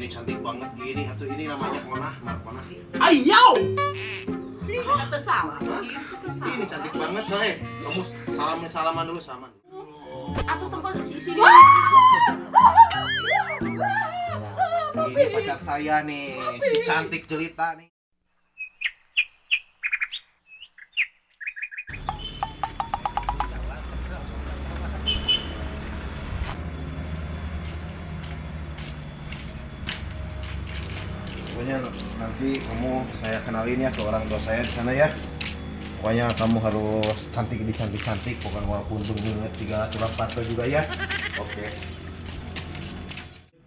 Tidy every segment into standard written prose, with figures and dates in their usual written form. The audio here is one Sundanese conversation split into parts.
Ini cantik banget gini atau ini namanya Onah, Markona. Ayo. Itu salah. Itu salah. Ini cantik banget, eh. Kamu salaman salaman dulu, salaman. Atau tempat si Ini pacar saya nih, si cantik jelita nih. Pokoknya nanti kamu saya kenalin ya ke orang tua saya di sana ya. Pokoknya kamu harus cantik di cantik-cantik, pokoknya walaupun tunggu tiga tulang panto juga ya. Oke.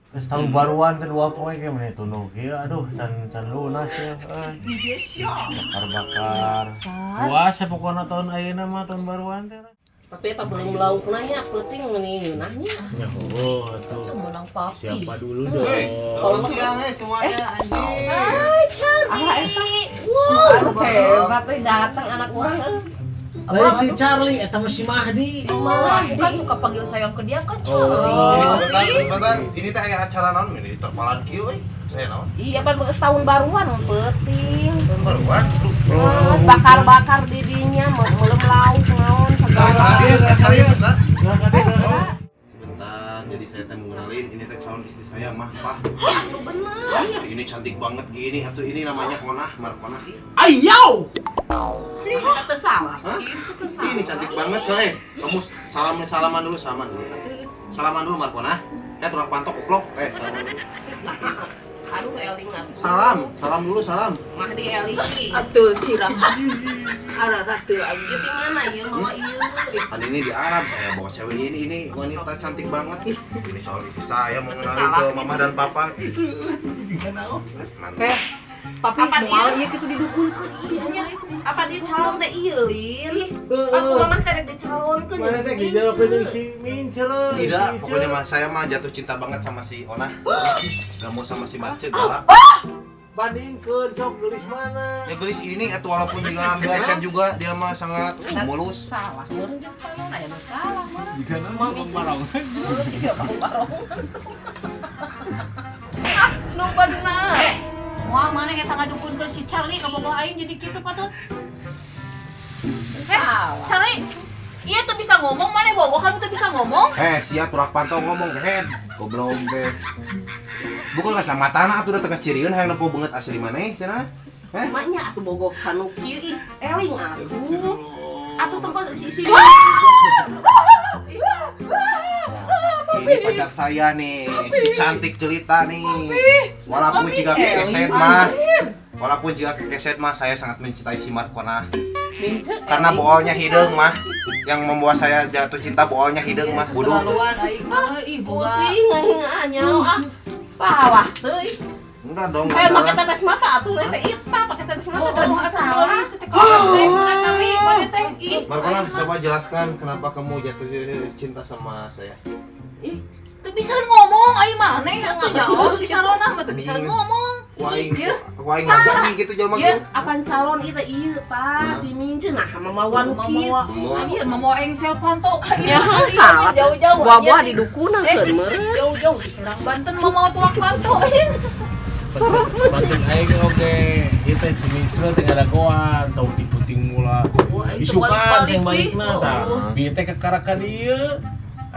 Terus tahun baruan teh dua poe ge meni tunduh kieu, aduh, can can lunas ya. Bakar-bakar. Puasa pokokna tahun ayeuna mah tahun baruan teh. Tapi eta belum lauk nanya, penting meni ngeunahnya. Ya heuh atuh. Tuh menang papi. Siapa dulu dong? Selamat siang semuanya anjir. Hai Charlie. Wow, hebat euy datang anak urang euy. Lain si Charlie eta mah si Mahdi. Bukan suka panggil sayang ke dia kan Charlie. Oh. Ini sebentar, sebentar. Ini teh aya acara naon ini di terpalan kieu euy. Saya naon? Iya pan beus tahun baruan penting. Tahun baruan. Terus bakar-bakar didinya melem lauk naon segala. Sebentar, jadi saya teh mau ngenalin ini teh calon istri saya, Mah, Pak. Aduh bener. Iya, ini cantik banget gini atau ini namanya Onah, Markona. Ayo. Itu salah. Itu salah. Ini cantik banget, eh. Kamu salaman salaman dulu, salaman dulu. Salaman dulu Markona. Ya tulang pantok koplok. Eh, salaman dulu. Aduh eling atuh. Salam, salam dulu, salam. Mahdi eling. Atuh sirah. Arah ratu aing. Ieu di mana ieu mawa ieu? Kan ini di Arab saya bawa cewek ini wanita cantik banget. Ini calon istri saya mau ngenalin ke mama dan papa. Mantap. Eh, papi Apa moal dia? ieu kitu didukunkeun ieu nya. Apa dia calon teh ieu lin? Aku mamah teh rek dicalonkeun Mana teh dijalkeun jeung si Mincer. Tidak, pokoknya mah saya mah jatuh cinta banget sama si Onah. Gak mau sama si Marce galak. Bandingkeun sok geulis mana? Ya gelis ini atau walaupun juga kekeset juga dia mah sangat mulus. Salah, meureun jeung panon aya nu salah meureun. Jika nama barongan. Iya bau barongan. Nu bener. Eh, moal mana eta ngadukunkeun si Charlie ka bogoh aing jadi kitu patut. Eh, Charlie, ieu teu bisa ngomong mana bogoh kan teu bisa ngomong. Eh, sia turak pantau ngomong kehed. Goblok teh. Bukan kacamata atuh udah teu kacirieun hayang nempo beungeut asli maneh cenah. Eh, Maknya atuh bogoh kanu kieu ih, eling atuh. Atuh tempat si ini pacar saya nih, si cantik jelita nih. Walaupun jika kekeset mah, walaupun jika kekeset mah saya sangat mencintai si Markona. Karena boolnya hideung mah, yang membuat saya jatuh cinta boolnya hideung mah, bodoh. Keterlaluan aing mah ih boga. Pusing nyawa ah. Salah teuy. Enggak dong, Eh, enggak pakai salah. tetes mata atuh teh eta pakai tetes mata Oh, teh bisa atuh salah. geulis teh kabeh mana Charlie mana teh ih. Markona, coba jelaskan kenapa kamu jatuh cinta sama saya. Ih, Teu bisa ngomong aing maneh atuh nyaho si Sarona mah teu bisa ngomong. Ku aing, Iya. ku aing ngagani gitu jelema ieu tuh. apaan calon ieu teh ieu tah si Mince nah mamawan kieu. Iya, mamawa engsel panto ka ieu. Ya salah. Jauh-jauh. Buah-buah didukunan keun meureun. Jauh-jauh di Serang Banten mamawa tulak panto. Pancen aing oge. Ieu teh si Mincer teh ngadagoan, tau diputing mula. Isukan sing balikna tah. Bieu teh kakara ka dieu.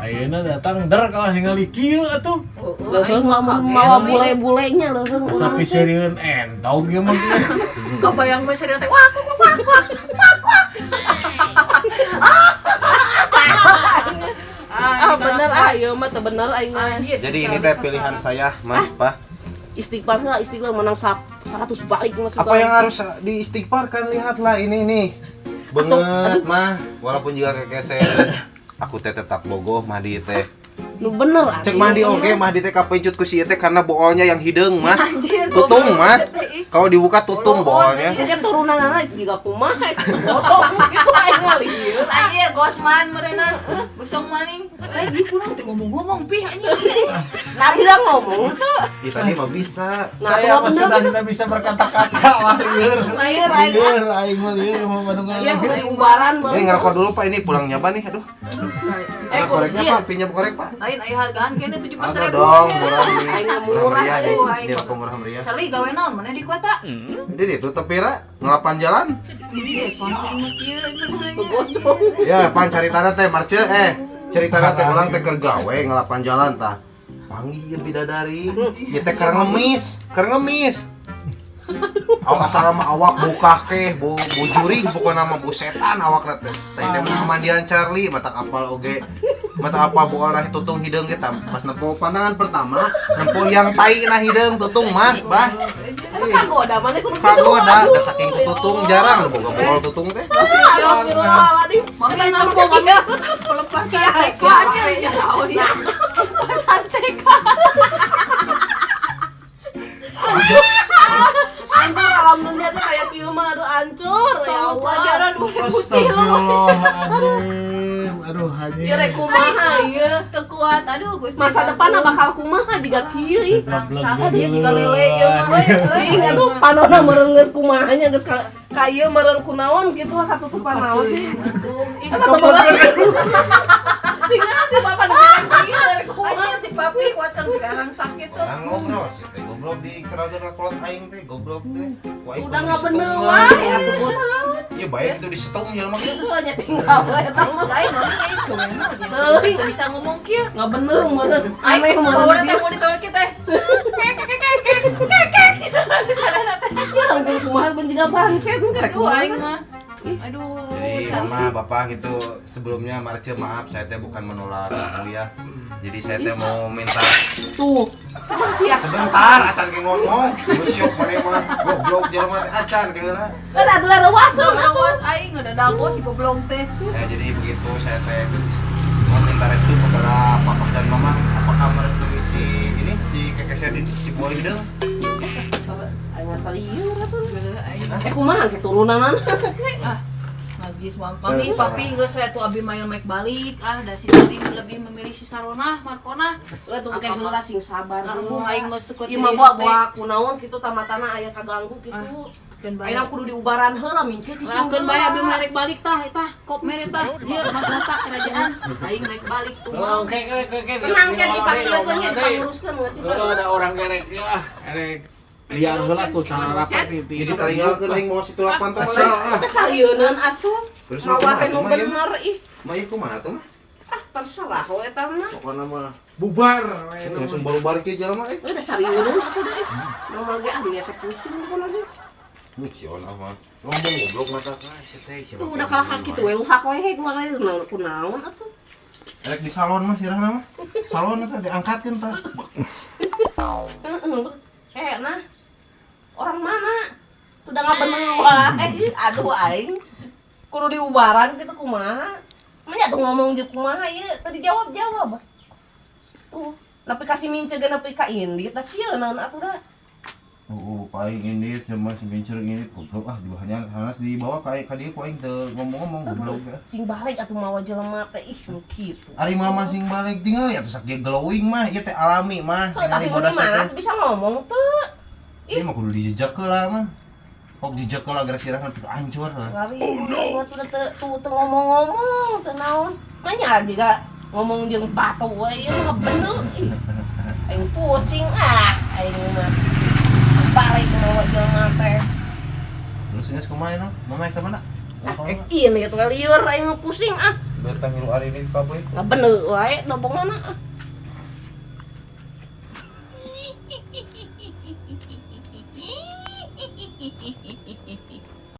Ayeuna datang der kalah ningali kieu atuh. Leuheung mawa bule-bulenya leuheung. Asa piseurieun entog ieu mah. Kebayang mah serius teh wah wah wah wah wah. Ah bener ah ieu mah teu bener aing mah. Jadi ini teh pilihan saya, Mas, Pak. Istighfar heula, istighfar menang 100 balik mah Apa yang harus diistighfarkan? Lihatlah ini nih. Banget mah, walaupun juga kekeset. Aku teh tetap bogoh Mahdi teh. Nu bener ah. Cek Mahdi oge, Mahdi teh kapencut ku si ieu teh karena boolnya yang hideung mah. Anjir, Tutung mah. Kalau dibuka tutung boolnya. Ieu turunan anak juga kumaha kosong gitu aing ngalieur. Anjir, gosman meureunan. Gosong maning. Lagi pulang teh ngomong-ngomong pih anjing. Nah bisa ngomong tuh. Ih, tadi mah bisa. Nah, Saya tuh mah bener sudah gitu. tidak bisa berkata-kata lah lieur. Lieur aing. Lieur aing mah lieur mah Bandungan. Iya, kudu diubaran Ini ngerokok dulu Pak, ini pulang nyaba nih, aduh. Eh, Ada koreknya iya. Pak, pinjam korek Pak. Lain Lain aya hargaan kene 17.000. Ada dong, murah nih. Aing mah Murah murah, meriah nih. aduh, aing Ini mah. rokok murah meriah. Sali gawe naon maneh di kota? Ini ditutup pira ngelapan jalan. Iya, pan mah kieu bener. Ya, pan caritana teh Marce ceritana teh urang teh keur gawe ngelapan jalan tah. Panggil ieu bidadari. Ieu teh keur ngemis, keur ngemis. Awak asal mah awak bukah keh, bu jurig pokona mah bu setan awakna teh. Tah ini mah mandian Charlie, mata kapal oge. Mata apal bukan nasi tutung hideung kita pas nempo pandangan pertama, nempo yang tai na hideung tutung mah, bah. Eta kagoda maneh kudu kitu. Kagoda, Aduh, da saking ya tutung Allah. jarang nu boga bol tutung teh. Astagfirullahaladzim. Mami Eta nempo nama mami pelepasan TK nya ya naon ya. Pelepasan TK. Hancur alam dunia teh kayak kieu mah aduh hancur ya Tahu Allah. pelajaran putih lu. Astagfirullahaladzim. Aduh, anjing. Ieu rek kumaha ieu? Teu kuat aduh Gusti. Masa depan bakal kumaha jiga kieu ih. Bangsat dia juga lele ieu mah. Cing atuh panona meureun geus kumaha nya geus ka ieu meureun kunaon kitu lah katutupan naon sih. Ih, Eta teu boga. Tinggal si bapak nepi kieu rek kumaha. anjir si papi kuatkan sekarang sakit tuh. Orang ngobrol sih teh goblok di kerageun kolot aing teh goblok teh. Ku aing Udah kudu nggak bener disetung wae mah. atuh kunaon. Iya baik itu disetung jelema ge. Heuh nya tinggal we eta mah. Lain mami aing gawe naon dia. Teuing. Teu bisa ngomong kieu. Nggak bener meureun aneh Aing meureun. bawa teh mau ditolak teh. Sadar teh. Ya ampun kumaha pun juga pancet rek Aduh aing kumaha. mah. Aduh. Jadi mama, bapak gitu sebelumnya Marce maaf saya teh bukan menolak kamu ya. Jadi saya teh mau minta Tuh. Masih ya. sebentar acan ke ngomong. Geus syok maneh mah goblok jelema teh acan ke heula. Kan atuh reuas Awas aing udah dago si goblok teh. Ya jadi begitu saya teh mau minta restu kepada papa dan mama apakah merestui si ini si kekeset ini si buah hideung? Aing ngasal ieu atuh. Aing. Kumaha keturunanan. Ah, magis mami papi geus we atuh abi main mic balik ah da si Salim lebih memilih si Sarona Markona. Atuh engke heula sing sabar. Lah aing mah sekuat Ieu mah buah kunaon kitu tamatana aya kaganggu kitu. Keun bae. Ayeuna kudu diubaran heula mince cicing. Lah keun bae abi mah rek balik tah eta kop mere tah. Ieu mahkota kerajaan aing rek balik tuh. Oh, oke, oke, oke. Tenang ke dipanggilkeun nya dipanguruskeun nggak cicing. Kalau ada orang gerek ya, erek liar heula tuh cara rapat di Jadi taringgalkeun aing mau situ lapan teh. Kesel ah. Teh sarieuneunan atuh. Terus mah Mawa teh kumaha nu atuh mah ieu? bener ih. Mah ieu kumaha atuh mah? Ah terserah we eta mah. Pokoknya mah bubar. Langsung baru kieu jelema eh. Udah sarieuneunan atuh deh. Mama ge ah biasa pusing pokona ge. Sion ah mah. Ngomong goblok mata ka si teh. Tuh udah kalah kaki tuh we luhak we hek mah kunaon atuh. Erek di salon mah sirahna mah. Salon teh diangkatkeun tah. Heeh. Nah. Orang mana? Sudah nggak bener wae. Aduh aing. Kudu diubaran kitu kumaha? Manya tuh ngomong jeung kumaha ieu teu dijawab-jawab. Tuh, nepi ka si Mince ge nepi ka Indit da sieun atuh da. Oh, paling ini sama si Mincer ini goblok ah dibahanya hanas dibawa ka ka dieu ku aing teu ngomong-ngomong goblok ya. Sing balik atuh mawa jelema teh ih nu kitu. Ari mama sing balik tingali atuh sakieu glowing mah ieu teh alami mah Heuh, tingali tapi bodas mana teh. atuh bisa ngomong teu? Ieu mah kudu dijejak heula mah. Kok dijejak heula gara sirahna teu hancur lah. Lari, oh, no. Tuh teu teu ngomong-ngomong, teu naon. Manya juga ngomong jeung batu we ieu mah bener ih. Aing pusing ah, aing mah. Balik mawa jelema teh. Terus geus kumaha no? Mama ka mana? Ini tuh lieur aing mah pusing ah. Betah ngilu ari ini kabeh. Ngabener wae dobongna ah.